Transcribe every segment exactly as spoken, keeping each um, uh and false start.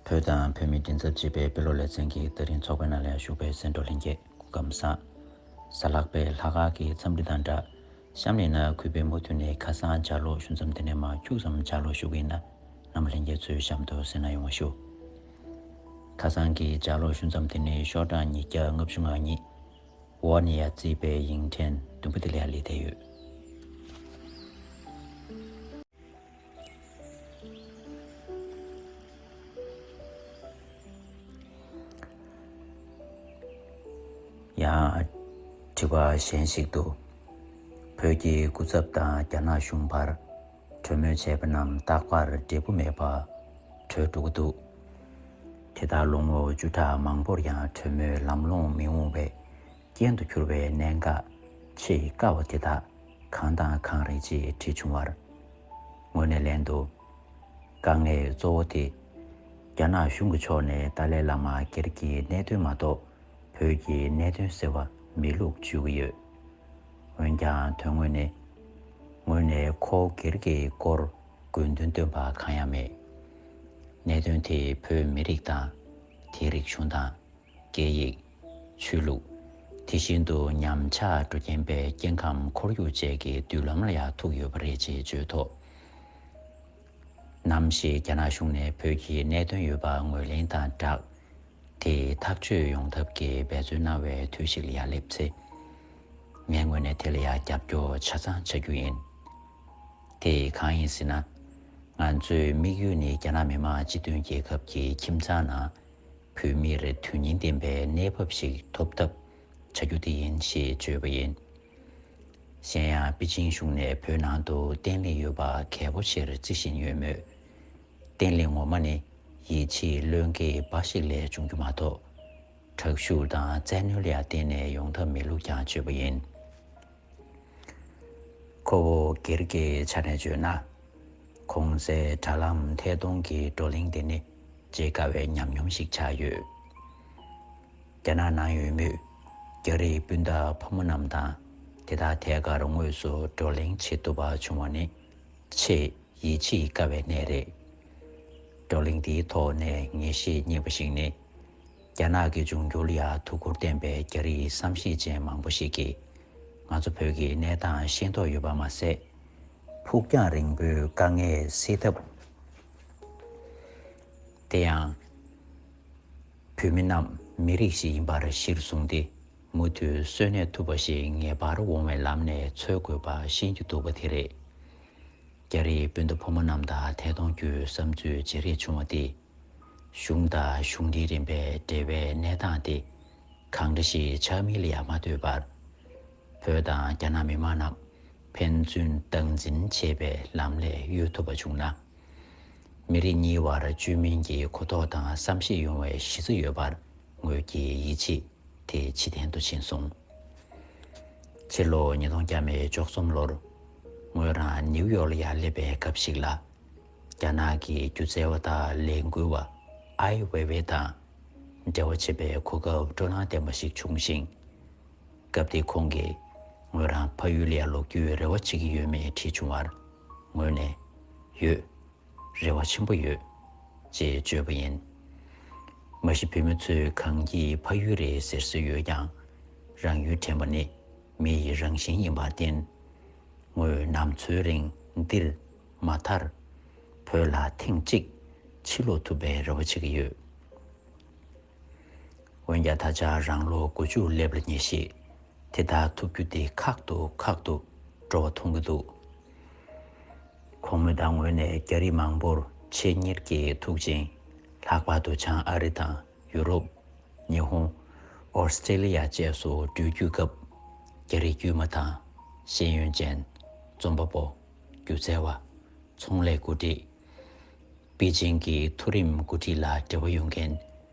བོད་དང་བོད་མིའི་མགྲིན་ཚབ་ཅེས་པའི་དཔེ་ཀློག་ལེ་ཚན་གྱི་ད་རིང་ཚོགས་པའི་ནང་ལ་ཞུགས་པའི་སེང་འབྲོག་ལྷན་རྒྱས་སྐུ་ཁམས་བཟང་། གཟའ་ལྷག་པའི་ལྷག་དཀར་གྱི་འཚམས་འདྲི་དང་སྦྲགས། གཤམ་ལ་ན་གུས་པས་མུ་མཐུད་ནས་ཁ་སང་ལྗགས་ཀློག་ཞུ་མཚམས་དེ་ནས་མར་ཁྱུག་ཙམ་ལྗགས་ཀློག་ཞུ་གི་ཡིན་ན། རྣམ་པ་ལྷན་རྒྱས་ཚོས་གཤམ་དུ་གསན་གནང་ཡོང་བ་ཞུ། ཁ་སང་གི་ལྗགས་ཀློག་ཞུ་མཚམས་དེ་ནི་ཤོག་གྲངས་ཉིས་བརྒྱ་ལྔ་བཅུ་ང་གཉིས། ཝོ་ནི་ཡ་རྩིས་པའི་དབྱིངས་ཕྲན་བདུན་པོ་དེ་ལ་ཡ་སླེབས་བསྡད་ཡོད། ཡང་དྲི་བ་གཞན་ཞིག་ཏུ། བོད་ཀྱི་སྐུ་ཚབ་དང་རྒྱ་ནག་གཞུང་བར་གྲོས་མོལ་བྱས་པ་རྣམས་རྟག་པར་འབྲས་བུ་མེད་པ་གྲོལ་འགྲོ་གི་འདུག་དེ་ལྟར་ལོ་ངོ་བཅུ་ཕྲག་མང་པོར་ཡང་གྲོས་མོལ་ལམ་ལྷོང་མི་འོང་བའི་རྐྱེན་དུ་གྱུར་བའི་གནད་འགག་ཆེས་དཀའ་བ་དེ་དག་གང་དང་གང་རེད་ཅེས་དྲིས་བྱུང་བར། ངོས་ནས་ལན་དུ། དཀའ་ངལ་གཙོ་བོ་དེ། རྒྱ་ནག་གཞུང་གི་ཕྱོགས་ནས་ཏཱ་ལའི་བླ་མ་སྒེར་གྱི་གནད་དོན་མ་གཏོགས་བོད་ཀྱི་གནད་དོན་ཟེར་བ་མེད་ལུགས་བརྗོད་ཀྱི་ཡོད། འོན་ཀྱང་དོན་དངོས་ནས། ངོས་ནས་ཁོ་སྒེར་གྱི་སྐོར་དགོས་འདུན་བཏོན་པ་གང་ཡང་མེད། གནད་དོན་དེ་བོད་མི་རིགས་དང་། དེའི་རིག་གཞུང་དང་། སྐད་ཡིག་ཆོས་ལུགས། དེ་བཞིན་དུ་ཉམས་ཆག་འགྲོ་གིན་པའི་སྐྱེ་ཁམས་ཁོར་ཡུག་བཅས་ཀྱི་མདུན་ལམ་ལ་ཡང་ཐུག་ཡོད་པ་རེད་ཅེས་བརྗོད་ཐོག་ནམ་ཞིག་རྒྱ་ནག་གཞུང་ནས་བོད་ཀྱི་གནད་དོན་ཡོད་པ་ངོས་ལེན་དང་སྦྲགས། དེ་ཐག་གཅོད་ཡོང་ཐབས་ཀྱི་འབད་བརྩོན་གནང་བའི་དུས་ཤིག་ལ་ཡང་སླེབས་ཚེ། ངའི་ངོས་ནས་དེ་ལ་ཡང་རྒྱབ་སྐྱོར་ཆ་ཚང་བྱ་རྒྱུ་ཡིན། དེ་གང་ཡིན་ཟེར་ན། ང་ཚོའི་དམིགས་ཡུལ་ནི་རྒྱ་ནག་མི་དམངས་སྤྱི་མཐུན་རྒྱལ་ཁབ་ཀྱི་ཁྱིམ་ཚང་ནང་། བོད་མིར་དོན་སྙིང་ལྡན་པའི་གནས་བབ་ཞིག་ཐོབ་ཐབས་བྱ་རྒྱུ་དེ་ཡིན་ཞེས་བརྗོད་པ་ཡིན། གཞན་ཡང་པེ་ཅིང་གཞུང་ནས་བོད་ནང་དུ་བརྟན་ལྷིང་ཡོད་པ་གལ་པོ་ཆེར་བརྩི་བཞིན་ཡོད་མོད། བརྟན་ལྷིང་ངོ་མ་ནི་ཡིད་ཆེས་བློས་འགེལ་འབའ་ཞིག་ལས་བྱུང་རྒྱུ་མ་གཏོགས། དྲག་ཤུགས་དང་བཙན་གནོན་ལ་བརྟེན་ནས་ཡོང་ཐབས་མེད་ལུགས་ཀྱང་བརྗོད་པ་ཡིན། ཁོ་བོ་སྒེར་གྱི་ཆ་ནས་བརྗོད་ན། གོང་གསལ་དྲ་ལམ་ཐད་གཏོང་གི་བགྲོ་གླེང་དེ་ནི་བརྗེད་དཀའ་བའི་ཉམས་མྱོང་ཞིག་ཆགས་ཡོད། རྒྱ་ནག་ནང་ཡོད་མུས། རྒྱ་རིགས་སྤུན་ཟླ་ཕོ་མོ་རྣམས་དང་དེ་དག་ཐད་ཀར་དངོས་སུ་བགྲོ་གླེང་བྱེད་ཐུབ་པ་བྱུང་བ་ནི་ཆེས་ཡིད་ཆེས་དཀའ་བའི་གནས་རེད། བགྲོ་གླེང་འདིའི་ཐོག་ནས་ངེས་ཤེས་རྙེད་པ་ཞིག་ནི། རྒྱ་ནག་གི་འབྱུང་འགྱུར་ལ་ཡང་ཐུགས་ཁུར་བསྟན་པའི་རྒྱ་རིགས་བསམ་ཤེས་ཅན་མང་པོ་ཞིག་གིས་ང་ཚོ་བོད་ཀྱི་གནས་སྟངས་ཤེས་རྟོགས་ཡོད་པ་མ་ཟད། ཕུགས་རྒྱང་རིང་པོའི་དཀའ་ངལ་སེལ་ཐབས། དེ་ཡང་། བོད་མི་རྣམས་མི་རིགས་ཤིག་ཡིན་པར་གཞིར་བཟུང་སྟེ། མུ་མཐུད་གསོན་གནས་ཐུབ་པ་ཞིག་ངེས་པར་འོང་བའི་ལམ་ནས་འཚོལ་དགོས་པ་ཤེས་ཀྱི་འདུག་པ་དེ་རེད། རྒྱ་རིགས་སྤུན་ཟླ་ཕོ་མོ་རྣམས་དང་ཐད་གཏོང་རྒྱུའི་བསམ་ཚུལ་བརྗེ་རེས་བྱུང་བ་དེས། གཞུང་དང་གཞུང་འབྲེལ་རིམ་པའི་འབྲེལ་བའི་གནས་སྟངས་དེ་གང་འདྲ་ཞིག་ཆགས་མིན་ལ་ཡང་མ་ལྟོས་པར། བོད་དང་རྒྱ་ནག་མི་དམངས་རྣམས་ཕན་ཚུན་སྟངས་འཛིན་བྱེད་པའི་ལམ་ལས་གཡོལ་ཐུབ་པ་བྱུང་ན། མི་རིགས་གཉིས་བར་བཅོས་མིན་གྱི་གོ་རྟོགས་དང་བསམ་ཤེས་ཡོང་བའི་གཞི་རྩ་ཡོད་པར་ངོས་ཀྱིས་ཡིད་ཆེས་དེ་ཇེ་བརྟན་དུ་ཕྱིན་སོང་། ཕྱི་ལོ་ཉིས་སྟོང་བརྒྱ་མེད་བཅུ་གསུམ་ལོར་ངོས་རང་ནིའུ་ཡོག་ལ་ཡར་སླེབས་པའི་སྐབས་ཤིག་ལ། རྒྱ་ནག་གི་སྒྱུ་རྩལ་བ་དང་ལས་འགུལ་བ་ཨའི་ཝེ་ཝེ་དང་འབྲེལ་བ་བྱེད་པའི་གོ་སྐབས་སྤྲོ་སྣང་ལྡན་པ་ཞིག་བྱུང་ཞིང་། སྐབས་དེར་ཁོང་གིས་ངོས་རང་ཕ་ཡུལ་ལ་ཡར་ལོག་རྒྱུའི་རེ་བ་བྱེད་ཀྱི་ཡོད་མེད་དྲིས་བྱུང་བར། ངོས་ནས། ཡོད། རེ་བ་ཆེན་པོ་ཡོད། ཅེས་བརྗོད་པ་ཡིན། མ་གཞི་བོད་མི་ཚོས་གང་གིས་ཕ་ཡུལ་རེད་ཟེར་སྲོལ་ཡོད་ཀྱང་། རང་ཡུལ་དྲན་པ་ནི་མི་ཡི་རང་བཞིན་ཡིན་པར་བརྟེན། ངོས་ནམ་འཚོའི་རིང་འདིར་མ་མཐར། བོད་ལ་ཐེངས་གཅིག་ཕྱིར་ལོག་ཐུབ་པའི་རེ་བ་བྱེད་ཀྱི་ཡོད། འོན་ཀྱང་ད་ཆ་རང་ལོ་དགུ་བཅུ་སླེབས་ལ་ཉེ་ཞིང་། དེ་ལྟར་ཐུབ་རྒྱུ་དེ་ཁག་ཏུ་ཁག་ཏུ་འགྲོ་བ་མཐོང་གི་འདུག་ཁོང་མོས་ད་ངོས་ནས་རྒྱ་རིགས་མང་པོར་ཆེད་གཉེར་གྱིས་ཐུག་ཅིང་། ལྷག་པར་དུ་བྱང་ཨ་རི་དང་ཡུ་རོབ། ཉི་ཧོང་། ཨོ་སི་ཀྲེ་ལི་ཡ་བཅས་སུ་འགྲུལ་བསྐྱོད་སྐབས། རྒྱ་རིགས་དཀྱུས་མ་དང་། ཤེས་ཡོན་ཅན། རྩོམ་པ་པོ། སྒྱུ་རྩལ་བ། ཚོང་ལས་འགོ་ཁྲིད། པེ་ཅིང་གི་མཐོ་རིམ་འགོ་ཁྲིད་ལ་འབྲེལ་བ་ཡོད་མཁན།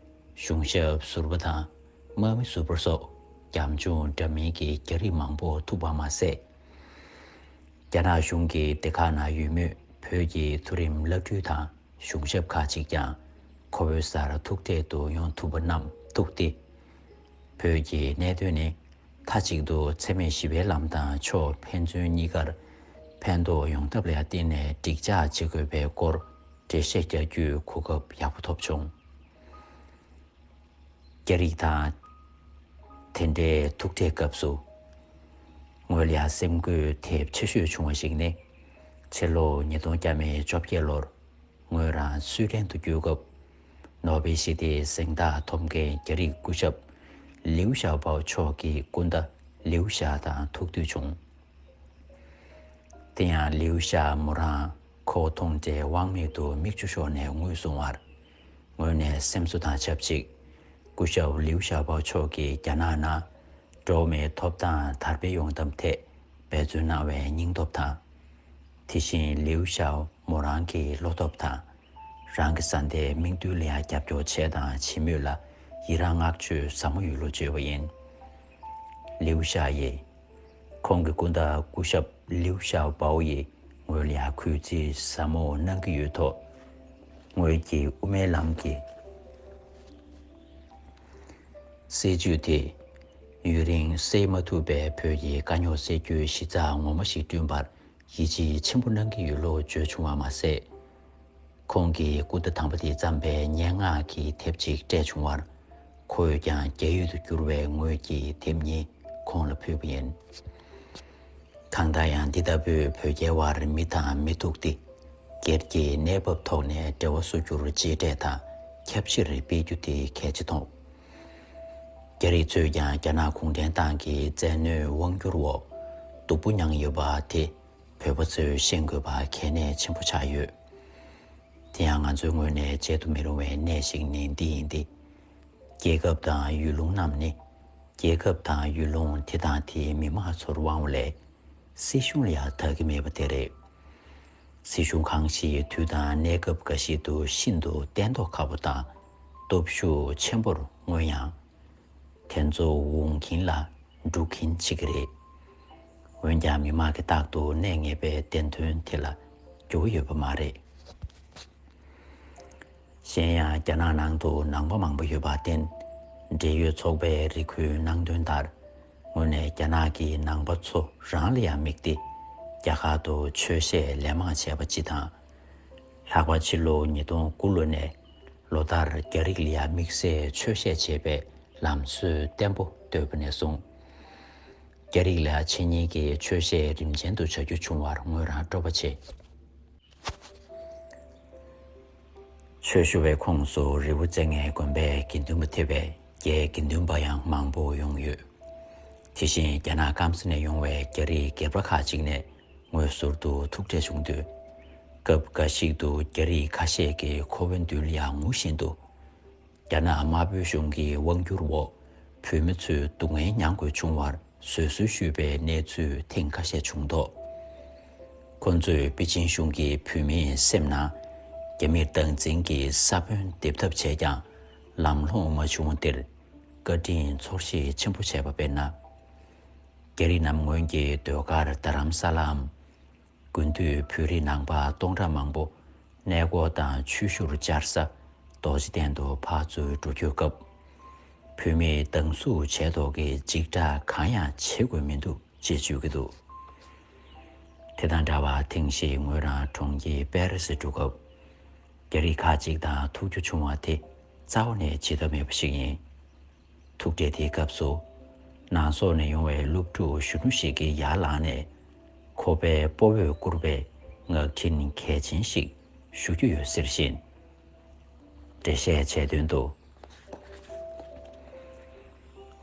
གཞུང་ཞབས་ཟུར་པ་དང་དམག་མི་ཟུར་པ་སོགས་རྒྱབ་ལྗོངས་འདྲ་མིན་གྱི་རྒྱ་རིགས་མང་པོ་ཐུག་པ་མ་ཟད། རྒྱ་ནག་གཞུང་གི་སྡེ་ཁག་ནང་ཡོད་མུས་བོད་ཀྱི་མཐོ་རིམ་བླ་སྤྲུལ་དང་གཞུང་ཞབས་ཁག་ཅིག་ཀྱང་ཁོ་བོའི་སར་ཐུག་འཕྲད་དུ་ཡོང་ཐུབ་པ་རྣམས་ཐུག་སྟེ། བོད་ཀྱི་གནད་དོན་ནི་མཐའ་གཅིག་ཏུ་འཚེ་མེད་ཞི་བའི་ལམ་དང་ཕྱོགས་ཕན་ཚུན་གཉིས་ཀར་ཕན་ཐོགས་ཡོང་ཐབས་ལ་བརྟེན་ནས་འགྲིག་འཇགས་བྱེད་དགོས་པའི་སྐོར་འགྲེལ་བཤད་རྒྱག་རྒྱུའི་གོ་སྐབས་ཡག་པོ་ཐོབ་བྱུང་། རྒྱ་རིགས་དང་དེ་འདྲའི་ཐུག་འཕྲད་སྐབས་སུ། ངོས་ལ་ཡ་སེམས་འགུལ་ཐེབས་ཆེ་ཤོས་བྱུང་བ་ཞིག་ནི། ཕྱི་ལོ་ཉིས་སྟོང་བརྒྱ་མེད་བཅོ་བརྒྱད་ལོར། ངོས་རང་སུའེ་ཏེན་དུ་བསྐྱོད་སྐབས། ནོ་བེལ་ཞི་བདེའི་གཟེངས་རྟགས་ཐོབ་མཁན་རྒྱ་རིགས་སྐུ་ཞབས་ལིའུ་ཞའོ་པའོ་མཆོག་གི་སྐུ་ཟླ་ལིའུ་ཞའོ་དང་ཐུག་འདོད་བྱུང་། དེ་ཡང་ལིའུ་ཞའོ་མོ་རང་ཁོ་མཐོང་འཕྲལ་དབང་མེད་དུ་མིག་ཆུ་ཤོར་ནས་ངུས་སོང་བར། ངོས་ནས་སེམས་གསོ་དང་ཆབས་ཅིག་སྐུ་ཞབས་ལིའུ་ཞའོ་པའོ་མཆོག་གིས་རྒྱ་ནག་ནང་འགྲོ་བ་མིའི་ཐོབ་ཐང་དར་སྤེལ་ཡོང་ཐབས་ཐད་འབད་བརྩོན་གནང་བའི་སྙིང་སྟོབས་དང་། དེ་བཞིན་ལིའུ་ཞའོ་མོ་རང་གི་བློ་སྟོབས་དང་། རང་གི་བཟའ་ཟླའི་དམིགས་འདུན་ལ་ཡང་རྒྱབ་སྐྱོར་བྱས་དང་བྱེད་མུས་ལ་ཡི་རང་བསྔགས་བརྗོད་ཟབ་མོ་ཡོད་ལུགས་བརྗོད་པ་ཡིན། ལིའུ་ཞའོ་ཡིས། ཁོང་གི་སྐུ་ཟླ་སྐུ་ཞབས་ལིའུ་ཞའོ་པའོ་ཡིས་ངོས་ལ་ཡང་གུས་བརྩི་ཟབ་མོ་གནང་གི་ཡོད་ཐོག་ངོས་ཀྱིས་དབུ་མའི་ལམ་གྱི་སྲིད་བྱུས་དེ། ཡུན་རིང་སེལ་མ་ཐུབ་པའི་བོད་ཀྱི་དཀའ་རྙོག་སེལ་རྒྱུའི་གཞི་རྩ་ངོ་མ་ཞིག་བསྐྲུན་པར་ཡིད་ཆེས་ཆེན་པོ་གནང་གི་ཡོད་ལུགས་བརྗོད་བྱུང་བ་མ་ཟད། ཁོང་གིས་སྐུ་ཟླ་དང་པོ་དེ་བརྩམས་པའི་སྙན་ངག་གི་དེབ་ཅིག་སྤྲད་བྱུང་བར། ཁོས་ཀྱང་རྒྱ་ཡུལ་དུ་བསྒྱུར་བའི་ངོས་ཀྱི་དེབ་གཉིས་ཁོང་ལ་ཕུལ་བ་ཡིན། གང་ལྟར་ཡང་འདི་ལྟ་བུའི་བོད་རྒྱའི་དབར་མི་དང་མི་ཐུག་སྟེ། སྒེར་གྱི་གནས་བབ་ཐོག་ནས་འབྲེལ་བ་བཟོ་རྒྱུར་གཅེས་སྤྲས་དང་ཁྱབ་ཆེར་སྤེལ་རྒྱུ་དེ་གལ་ཆེ་མཐོང་། རྒྱ་རིགས་ཚོས་ཀྱང་རྒྱ་ནག་གུང་ཁྲན་ཏང་གི་བཙན་གནོན་དབང་བསྒྱུར་འོག་སྡུག་པོ་མྱངས་ཡོད་པ་དེ། བོད་པ་ཚོས་ཤེས་དགོས་པ་གལ་གནད་ཆེན་པོ་ཆགས་ཡོད། དེ་ཡང་ང་ཚོའི་ངོས་ནས་བརྗེད་དུ་མི་རུང་བའི་གནས་ཤིག་ནི་འདི་ཡིན་ཏེ། རྒྱལ་ཁབ་དང་ཡུལ་ལུང་རྣམས་ནི། རྒྱལ་ཁབ་དང་ཡུལ་ལུང་དེ་དང་དེའི་མི་དམངས་ཚོར་དབང་བ་ལས། སྲིད་གཞུང་ལ་ཡང་དག་གི་མེད་པ་དེ་རེད། སྲིད་གཞུང་གང་ཞིག་དུས་དང་གནས་སྐབས་འགའ་ཞིག་ཏུ་ཤིན་ཏུ་བརྟན་མདོག་ཁ་པོ་དང་སྟོབས་ཤུགས་ཆེན་པོར་མངོན་ཡང་། དེ་ཚོ་འོང་གིན་ལ་འགྲོ་གིན་བྱེད་ཀྱི་རེད། འོན་ཀྱང་མི་དམངས་ཀྱིས་རྟག་ཏུ་གནས་ངེས་པའི་བདེན་དོན་དེ་ལ་འགྱུར་བ་ཡོད་པ་མ་རེད། གཞན་ཡང་རྒྱ་ནག་ནང་དུ་ནང་པ་མང་པོ་ཡོད་པར་བརྟེན། འབྲེལ་ཡོད་ཚོགས་པའི་རེ་སྐུལ་གནང་དོན་ལྟར། དངོས་གནས་རྒྱ་ནག་གི་ནང་པ་ཚོ་རང་ལ་ཡང་དམིགས་ཏེ། རྒྱ་གར་དུ་ཆོས་བཤད་ལན་མང་བྱས་པ་སྤྱི་དང་། ལྷག་པར་ཕྱི་ལོ་ཉིས་སྟོང་དགུ་ལོ་ནས་ལོ་ལྟར་རྒྱ་རིགས་ལ་ཡང་དམིགས་བསལ་ཆོས་བཤད་བྱེད་པའི་ལམ་སྲོལ་བརྟན་པོ་བཏོད་པ་ནས་བཟུང་། རྒྱ་རིགས་ལ་ཡང་ཆོས་ཉིད་ཀྱི་ཆོས་བཤད་རིམ་ཅན་དུ་བྱ་རྒྱུ་བྱུང་བར་ངོས་རང་སྤྲོ་པོ་ཆེ། ཆོས་ཞུ་བའི་ཁོངས་སུ་རི་བོ་རྩེ་ལྔའི་དགོན་པའི་དགེ་འདུན་པ་ཐེ་བའི་རྒྱའི་དགེ་འདུན་པ་ཡང་མང་པོ་ཡོང་ཡོད། དེ་བཞིན་རྒྱ་ནག་སྐམ་ས་ནས་ཡོང་བའི་རྒྱ་རིགས་སྒེར་པ་ཁག་ཅིག་ནས་ངོས་ཟུར་དུ་ཐུག་འཕྲད་བྱུང་དུས། སྐབས་འགའ་ཞིག་ཏུ་རྒྱ་རིགས་ཁ་ཤས་ཀྱིས་ཁོ་བོའི་མདུན་ལ་ཡང་ངུ་བཞིན་དུ། རྒྱ་ནག་དམར་པོའི་གཞུང་གི་དབང་བསྒྱུར་འོག་བོད་མི་ཚོས་སྡུག་བསྔལ་མྱངས་དགོས་བྱུང་བར་བཟོད་གསོལ་ཞུས་པའི་གནས་ཚུལ་ཐེངས་ཁ་ཤས་བྱུང་ཐོག་ཁོ་ཚོས་པེ་ཅིན་གཞུང་གིས་བོད་མིའི་སེམས་ནང་རྒྱ་མིར་སྟངས་འཛིན་གྱི་ས་བོན་འདེབས་ཐབས་བྱས་ཀྱང་ལམ་ལྷོང་མ་བྱུང་བ་འདིར་བཀའ་དྲིན་ཚོར་ཤེས་ཆེན་པོ་བྱས་པ་དཔེར་ན། རྒྱ་རིགས་རྣམས་སྔོན་གྱི་ཟློས་གར་རྡ་རམ་ས་ལའམ། དགུན་དུས་བོད་རིགས་ནང་པ་སྟོང་ཕྲག་མང་པོ་གནས་སྐོར་དང་ཆོས་ཞུར་བཅར་ས་རྡོ་རྗེ་གདན་དུ་ཕར་ཚུར་འགྲོ་སྐྱོད་སྐབས། བོད་མིས་སྡང་ཟུག་བྱས་ཐོག་གི་འཇིགས་སྐྲག་གང་ཡང་བྱེད་དགོས་མི་འདུག་ཅེས་བརྗོད་ཀྱི་འདུག་དེ་དང་འདྲ་བར་ཐེངས་ཤིག་ངོས་རང་གྲོང་ཁྱེར་པེ་རི་སི་འགྲོ་སྐབས། རྒྱ་རིགས་ཁག་ཅིག་དང་ཐུག་རྒྱུ་བྱུང་བ་དེ་རྩ་བ་ནས་བརྗེད་ཐབས་མེད་པ་ཞིག་ཡིན། ཐུག་འཕྲད་དེའི་སྐབས་སུ། ནང་སོག་ནས་ཡོང་བའི་སློབ་ཕྲུག་གཞོན་ནུ་ཞིག་གིས་ཡར་ལངས་ནས། ཁོ་པའི་སྤོ་བོས་བསྐུར་བའི་ངག་འཕྲིན་གལ་ཆེན་ཞིག་ཞུ་རྒྱུ་ཡོད་ཟེར་བཞིན། འགྲེལ་བཤད་བྱས་དོན་དུ།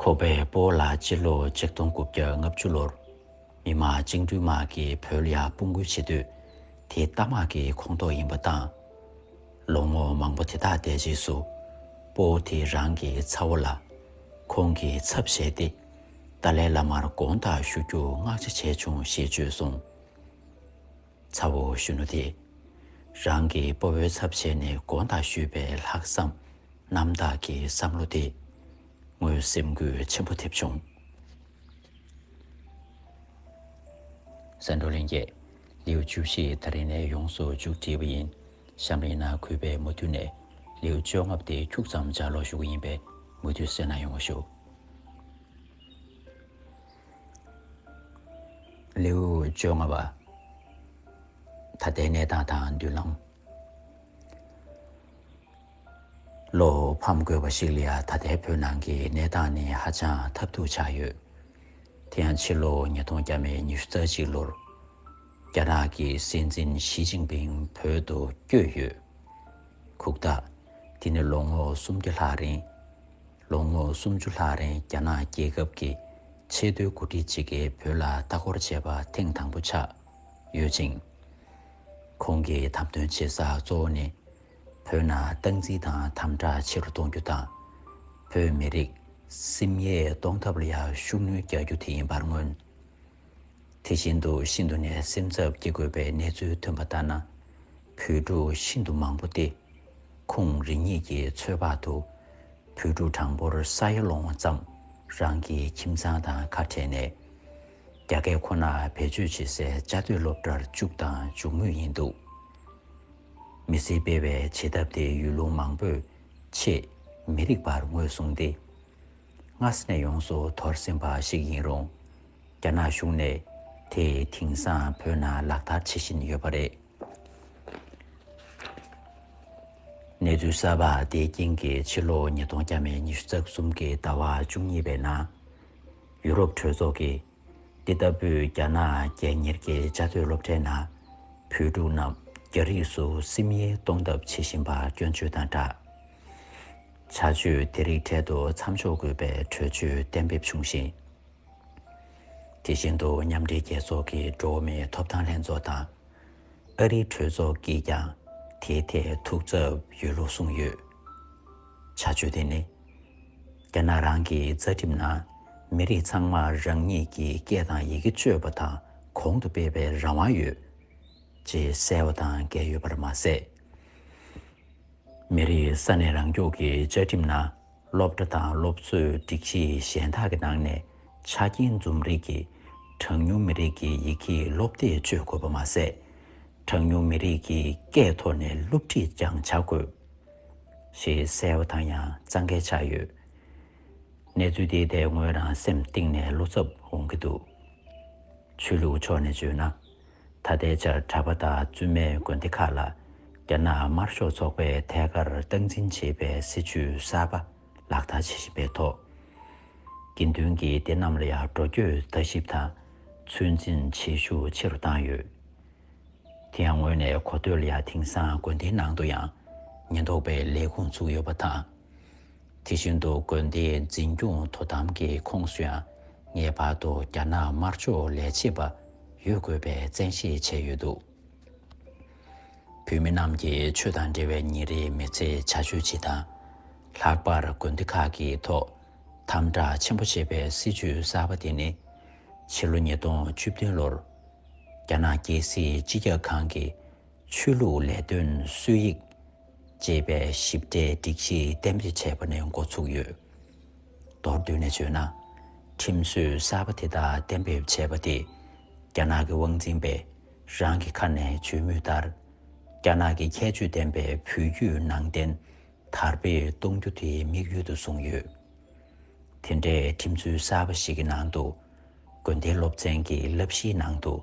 ཁོ་པའི་སྤོ་བོ་ལགས་སྤྱི་ལོ་ཆིག་སྟོང་དགུ་བརྒྱ་ལྔ་བཅུ་ལོར། མི་དམངས་བཅིངས་འགྲོལ་དམག་གིས་བོད་ལ་ཡར་དཔུང་འགུལ་བྱེད་དུས། དེ་རྟ་དམག་གི་ཁོངས་གཏོགས་ཡིན་པ་དང་། ལོ་ངོ་མང་པོ་དེ་དག་འདས་རྗེས་སུ། སྤོ་བོ་དེས་རང་གི་ཚ་བོ་ལ། ཁོང་གི་ཚབ་བྱས་ཏེ། ཏཱ་ལའི་བླ་མར་དགོངས་དག་ཞུ་རྒྱུ་མངགས་ཆ་བྱས་བྱུང་ཞེས་བརྗོད་སོང་། ཚ་བོ་གཞོན་ནུ་དེས། རང་གི་སྤོ་བོའི་ཚབ་བྱས་ནས་དགོངས་དག་ཞུས་པའི་ལྷག་བསམ་རྣམ་དག་གི་བསམ་བློ་དེས་ངོའི་སེམས་འགུལ་ཆེན་པོ་ཐེབས་བྱུང་། གསན་གྲོགས་ལྷན་རྒྱས། ལེའུ་བཅུ་བཞི་ད་རེས་ནས་ཡོངས་སུ་མཇུག་བསྒྲིལ་བ་ཡིན། གཤམ་རིང་ན་གུས་པས་མུ་མཐུད་ནས་ལེའུ་བཅོ་ལྔ་པ་དེ་ཁྱུག་ཙམ་ལྗགས་ཀློག་ཞུ་གི་ཡིན་པས་མུ་མཐུད་གསན་གནང་ཡོང་བ་ཞུ། ལེའུ་བཅོ་ལྔ་པ། ད་ལྟའི་གནས་སྟངས་དང་མདུན་ལམ། ལོ་ཕམ་དགོས་པ་ཞིག་ལ་ཡང་ད་ལྟའི་བོད་ནང་གི་གནས་སྟངས་ནི་ཧ་ཅང་ཐབས་སྡུག་ཆགས་ཡོད། དེ་ཡང་ཕྱི་ལོ་ཉིས་སྟོང་བརྒྱ་མེད་ཉི་ཤུ་རྩ་གཅིག་ལོར་རྒྱ་ནག་གི་སྲིད་འཛིན་ཞི་ཅིན་ཕིང་བོད་དུ་བསྐྱོད་ཡོད། ཁུག་རྟ། དེ་ནི་ལོ་ངོ་སུམ་བརྒྱ་ལྷག་རིང་། ལོ་ངོ་སུམ་ཅུ་ལྷག་རིང་རྒྱ་ནག་རྒྱལ་ཁབ་ཀྱི་ཆེས་མཐོའི་འགོ་ཁྲིད་ཅིག་གིས་བོད་ལ་ལྟ་སྐོར་བྱས་པ་ཐེངས་དང་པོ་ཆགས་ཡོད་ཅིང་། ཁོང་གི་དམ་དོན་བྱེད་ས་གཙོ་བོ་ནི། བོད་ནང་སྟངས་འཛིན་དང་དམ་དྲག་ཆེ་རུ་གཏོང་རྒྱུ་དང་། བོད་མི་རིགས་སིམ་ཡས་གཏོང་ཐབས་ལ་ཡང་ཤུགས་སྣོན་རྒྱག་རྒྱུ་དེ་ཡིན་པར་མངོན། དེ་བཞིན་དུ་ཤིན་ཏུ་ནས་སེམས་འཚབ་སྐྱེ་དགོས་པའི་གནས་ཚུལ་ཐོན་པ་ལྟར་ན། བོད་ཕྲུག་ཤིན་ཏུ་མང་པོ་སྟེ། ཁུངས་རེ་གཉིས་ཀྱི་ཚོད་དཔག་ཏུ། བོད་ཕྲུག་གྲངས་འབོར་ས་ཡ་ལོངས་ཙམ་རང་གི་ཁྱིམ་ཚང་དང་ཁ་བྲལ་ནས། རྒྱ་སྐད་ཁོ་ན་བེད་སྤྱོད་བྱེད་སའི་བཅའ་སྡོད་སློབ་གྲྭར་བཅུག་དང་འཇུག་མུས་ཡིན་འདུག་མི་སེར་སྤེལ་བའི་བྱེད་ཐབས་དེ་ཡུལ་ལུང་མང་པོས་ཆེས་མི་རིགས་པར་ངོས་བཟུང་སྟེ། སྔ་ས་ནས་ཡོངས་སུ་དོར་ཟིན་པ་ཞིག་ཡིན་རུང་། རྒྱ་ནག་གཞུང་ནས་དེ་དེང་སང་བོད་ནང་ལག་བསྟར་བྱེད་བཞིན་ཡོད་པ་རེད། གནས་ཚུལ་གསར་པ་དེའི་རྐྱེན་གྱིས་ཕྱི་ལོ་ཉིས་སྟོང་བརྒྱ་མེད་ཉི་ཤུ་རྩ་གསུམ་གྱི་ཟླ་བ་བཅུ་གཉིས་པའི་ནང་། ཡུ་རོབ་གྲོས་ཚོགས་ཀྱིས་འདི་ལྟ་བུའི་རྒྱ་ནག་རྒྱལ་གཉེར་གྱི་བཅའ་སྡོད་སློབ་གྲྭའི་ནང་བོད་ཕྲུག་རྣམས་རྒྱ་རིགས་སུ་སིམ་ཡས་གཏོང་ཐབས་བྱེད་བཞིན་པ་སྐྱོན་བརྗོད་དང་སྦྲགས། བྱ་སྤྱོད་དེ་རིགས་འཕྲལ་དུ་མཚམས་འཇོག་དགོས་པའི་གྲོས་ཆོད་གཏན་འབེབས་བྱུང་ཞིང་། དེ་བཞིན་དུ་མཉམ་འབྲེལ་རྒྱལ་ཚོགས་ཀྱི་འགྲོ་བ་མིའི་ཐོབ་ཐང་ལྷན་ཚོགས་དང་། ཨ་རིའི་གྲོས་ཚོགས་ཀྱིས་ཀྱང་དེའི་ཐད་ཐུགས་འཚབ་ཡོད་ལུགས་གསུངས་ཡོད། བྱ་སྤྱོད་དེ་ནི། རྒྱ་ནག་རང་གི་རྩ་ཁྲིམས་ནང་མི་རིགས་ཚང་མར་རང་ཉིད་ཀྱི་སྐད་དང་ཡི་གེ་སྤྱོད་པ་དང་གོང་དུ་སྤེལ་བའི་རང་དབང་ཡོད། ཅེས་གསལ་བ་དང་འགལ་ཡོད་པར་མ་ཟད། མི་རིགས་ས་གནས་རང་སྐྱོང་གི་བཅའ་ཁྲིམས་ནང་སློབ་གྲྭ་དང་སློབ་གསོའི་སྒྲིག་གཞི་གཞན་དག་གི་ནང་ནས་ཆ་རྐྱེན་འཛོམས་རིགས་ཀྱི་གྲངས་ཉུང་མི་རིགས་ཀྱི་ཡི་གེའི་སློབ་དེབ་སྤྱོད་དགོས་པ་མ་ཟད། གྲངས་ཉུང་མི་རིགས་ཀྱི་སྐད་ཐོག་ནས་སློབ་ཁྲིད་ཀྱང་བྱ་དགོས། ཞེས་གསལ་བ་དང་ཡང་གཙང་ཁེལ་ཆགས་ཡོད། གནས་ཚུལ་དེའི་ཐད་ངོས་རང་སེམས་གཏིང་ནས་བློ་འཚབ་འོང་གི་འདུག་ཆོས་ལུགས་ཕྱོགས་ནས་བརྗོད་ན། ད་ལྟའི་ཆར་གྲྭ་པ་དང་བཙུན་མའི་དགོན་སྡེ་ཁག་ལ་རྒྱ་ནག་དམར་ཤོག་ཚོགས་པས་ཐད་ཀར་སྟངས་འཛིན་བྱེད་པའི་སྲིད་བྱུས་གསར་པ་ལག་བསྟར་བྱེད་བཞིན་པའི་ཐོག་དགེ་འདུན་གྱི་སྡེ་རྣམས་ལ་ཡང་འགྲོ་སྐྱོད་ལྟ་ཞིབ་དང་ཚོད་འཛིན་བྱེད་ཤུགས་ཆེ་རུ་བཏང་ཡོད། དེ་ཡང་ངོས་ནས་གོ་ཐོས་ལ་ཡང་དེང་སང་དགོན་སྡེའི་ནང་དུ་ཡང་ཉེན་རྟོག་པའི་ལས་ཁུངས་བཙུགས་ཡོད་པ་དང་། དེ་བཞིན་དུ་དགོན་སྡེའི་འཛིན་སྐྱོང་དོ་དམ་གྱི་ཁོངས་སུ་ཡང་ངེས་པར་དུ་རྒྱ་ནག་དམར་ཕྱོགས་ལས་བྱེད་པ་ཡོད་དགོས་པའི་བཙན་ཤེད་བྱས་ཡོད་འདུག་བོད་མི་རྣམས་ཀྱིས་ཆོས་དང་འབྲེལ་བའི་ཉིན་རེའི་མི་ཚེའི་བྱ་སྤྱོད་སྤྱི་དང་། ལྷག་པར་དགོན་སྡེ་ཁག་གི་ཐོག་དམ་དྲག་ཆེན་པོ་བྱེད་པའི་སྲིད་བྱུས་གསར་པ་དེ་ནི། ཕྱི་ལོ་ཉིས་སྟོང་བཅུ་བདུན་ལོར། རྒྱ་ནག་རྒྱལ་སྲིད་སྤྱི་ཁྱབ་ཁང་གིས་ཆོས་ལུགས་ལས་དོན་སྲོལ་ཡིག་ཅེས་པའི་ཞིབ་ཕྲའི་སྒྲིག་གཞི་གཏན་འབེབས་བྱས་པ་ནས་འགོ་ཚུགས་ཡོད། མདོར་བསྡུས་ནས་བརྗོད་ན། ཁྲིམས་སྲོལ་གསར་པ་དེ་དག་གཏན་འབེབས་བྱས་པ་དེས་རྒྱ་ནག་གི་དབང་འཛིན་པས་རང་གི་ཁ་ནས་བརྗོད་མུས་ལྟར། རྒྱ་ནག་གི་ཁྱད་ཆོས་ལྡན་པའི་བོད་བརྒྱུད་ནང་བསྟན་དར་སྤེལ་གཏོང་རྒྱུ་དེ་དམིགས་ཡུལ་དུ་བཟུང་ཡོད། དེ་འདྲའི་ཁྲིམས་སྲོལ་གསར་པ་ཞིག་གི་ནང་དུ། དགོན་སྡེའི་སློབ་ཚན་གྱི་བསླབ་གཞིའི་ནང་དུ་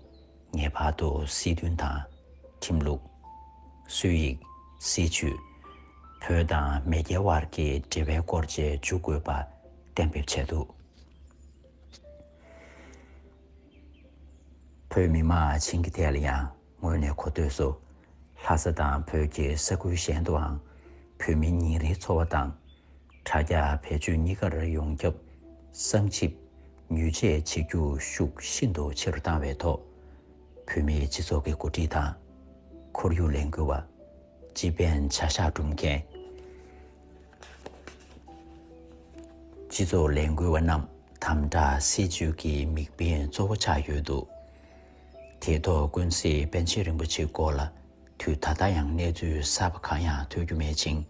ངེས་པར་དུ་སྲིད་དོན་དང་། ཁྲིམས་ལུགས། སྲོལ་ཡིག་སྲིད་བྱུས། བོད་དང་མེས་རྒྱལ་དབར་གྱི་འབྲེལ་བའི་སྐོར་བཅས་འཇུག་དགོས་པ་གཏན་འབེབས་བྱས་འདུག་བོད་མི་མང་བྱིངས་ཀྱི་ཐད་ལ་ཡང་ངོས་ནས་གོ་ཐོས་སུ། ལྷ་ས་དང་བོད་ཀྱི་ས་ཁུལ་གཞན་དུའང་བོད་མིའི་ཉིན་རེའི་འཚོ་བ་དང་། དྲ་རྒྱ་བེད་སྤྱོད་གཉིས་ཀར་ཡོངས་ཁྱབ་གསང་ཞིབ་ཉུལ་ཆད་བྱེད་རྒྱུ་ཤུགས་ཤིན་ཏུ་ཆེ་རུ་བཏང་བའི་ཐོག་བོད་མིའི་སྤྱི་ཚོགས་ཀྱི་འགོ་ཁྲིད་དང་། ཁོར་ཡུག་ལས་འགུལ་བ། སྤྱི་ཕན་བྱ་གཞག་སྒྲུབ་མཁན། སྤྱི་ཚོགས་ལས་འགུལ་བ་རྣམས་དམ་དྲག་སྲིད་བྱུས་ཀྱི་དམིགས་འབེན་གཙོ་བོ་ཆགས་ཡོད་འདུག་དེའི་ཐོག་ཀུན་གཟིགས་པཎ་ཆེན་རིན་པོ་ཆེའི་སྐོར་ལ་དུས་ད་ལྟ་ཡང་གནས་ཚུལ་གསར་པ་གང་ཡང་ཐོས་རྒྱུ་མེད་ཅིང་།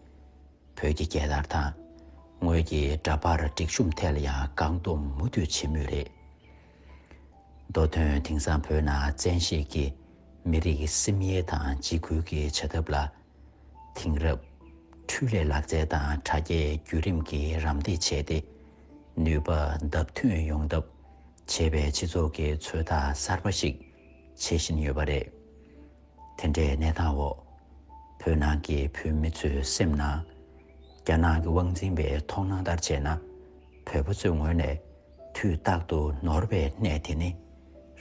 བོད་ཀྱི་རྒྱལ་དར་དང་ངོས་ཀྱི་འདྲ་པར་སྒྲིག་གཤོམ་ཐད་ལ་ཡང་བཀག་སྡོམ་མུ་མཐུད་བྱེད་མུས་རེད། མདོ་དོན། དེང་སང་བོད་ནང་བཙན་ཤེད་ཀྱིས་མི་རིགས་སིམ་ཡས་དང་འཇིགས་སྐུལ་གྱི་བྱ་ཐབས་ལ། དེང་རབས་འཕྲུལ་ལས་ལག་རྩལ་དང་དྲ་རྒྱའི་བརྒྱུད་རིམ་གྱིས་རམ་འདེགས་བྱས་ཏེ། ནུས་པ་བརྡབ་ཐོན་ཡོང་ཐབས་བྱེད་པའི་སྤྱི་ཚོགས་ཀྱི་ཚོད་ལྟ་གསར་པ་ཞིག་བྱེད་བཞིན་ཡོད་པ་རེད། དེ་འདྲའི་གནས་སྟངས་འོག་བོད་ནང་གི་བོད་མི་ཚོའི་སེམས་ནང་ རྒྱ་ནག་གི་དབང་འཛིན་པའི་མཐོང་སྣང་ལྟར་བྱས་ན། བོད་པ་ཚོའི་ངོས་ནས་དུས་རྟག་ཏུ་ནོར་བའི་གནས་དེ་ནི།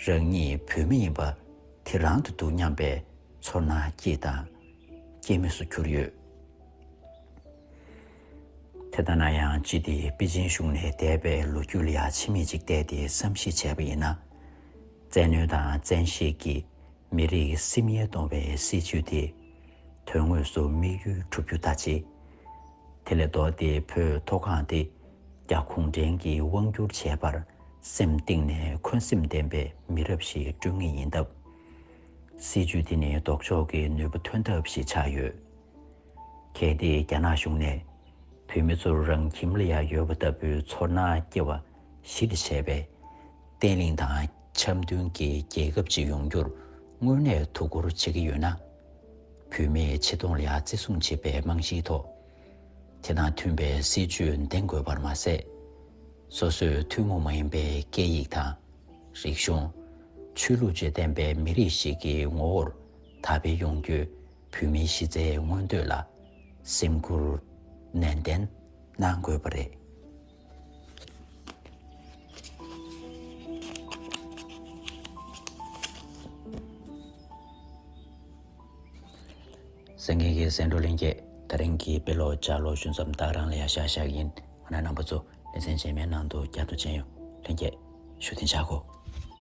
རང་ཉིད་བོད་མི་ཡིན་པ་དེ་རང་དུ་འདུག་སྙམ་པའི་ཚོར་སྣང་སྐྱེས་དང་སྐྱེ་མུས་སུ་གྱུར་ཡོད། དེ་ལྟ་ན་ཡང་། སྤྱི་དེ་པེ་ཅིན་གཞུང་ནས་འདས་པའི་ལོ་རྒྱུས་ལ་ཡང་ཕྱི་མིག་ཅིག་བལྟས་ཏེ་བསམ་གཞིག་བྱས་པ་ཡིན་ན། བཙན་གནོན་དང་བཙན་ཤེད་ཀྱིས་མི་རིགས་སིམ་ཡལ་གཏོང་བའི་སྲིད་བྱུས་དེ། དོན་དངོས་སུ་དམིགས་ཡུལ་འགྲུབ་རྒྱུ་ད་ཅི། དེ་ལས་ལྡོག་སྟེ་བོད་མཐོ་སྒང་དེ་རྒྱ་གུང་ཁྲན་གྱིས་དབང་བསྒྱུར་བྱས་པར་སེམས་གཏིང་ནས་འཁོན་སེམས་ལྡན་པའི་མི་རབས་ཤིག་བསྐྲུན་ངེས་ཡིན་སྟབས། སྲིད་བྱུས་དེ་ནི་ལྡོག་ཕྱོགས་ཀྱི་ནུས་པ་ཐོན་ཐབས་ཤིག་ཆགས་ཡོད། གལ་ཏེ་རྒྱ་ནག་གཞུང་ནས་བོད་མི་ཚོར་རང་ཁྱིམ་ལ་ཡང་ཡོད་པ་ལྟ་བུའི་ཚོར་སྣང་སྐྱེ་བ་གཞི་ལ་བྱས་པའི་བརྟན་ལྷིང་དང་འཆམ་མཐུན་གྱི་རྒྱལ་ཁབ་ཅིག་ཡོང་རྒྱུར་དངོས་གནས་ཐུགས་ཁུར་བྱེད་ཀྱི་ཡོད་ན། བོད་མིའི་ཆེ་མཐོང་ལ་ཡང་བརྩི་སྲུང་བྱེད་པའི་རྨང་གཞིའི་ཐོག་དེ་དང་མཐུན་པའི་སྲིད་བྱུས་འདེང་དགོས་པར་མ་ཟད། སོ་སོའི་ཐུན་མོང་མ་ཡིན་པའི་སྐད་ཡིག་དང་། རིག་གཞུང་། ཆོས་ལུགས་བཅས་ལྡན་པའི་མི་རིགས་ཤིག་གི་ངོ་བོར་དར་སྤེལ་ཡོང་རྒྱུའི་བོད་མིའི་གཞི་རྩའི་མངོན་འདོད་ལ་སེམས་ཁུར་ནན་ཏན་གནང་དགོས་པ་རེད། གསན་མཁན་གྱི་གསན་གྲོགས་ལྷན་རྒྱས། ད་རིང་གི་དཔེ་ཀློག་ལྗགས་ཀློག་ཞུ་མཚམས་ད་ག་རང་ལ་ཡ་བཞག་བཞག་ཡིན། ང་རང་རྣམ་པ་ཚོ་ལེ་ཚན་རྗེས་མའི་ནང་དུ་བསྐྱར་དུ་མཇལ་ཡོང་། ལྷན་རྒྱས་བཞུགས་གདན་འཇགས་དགོས།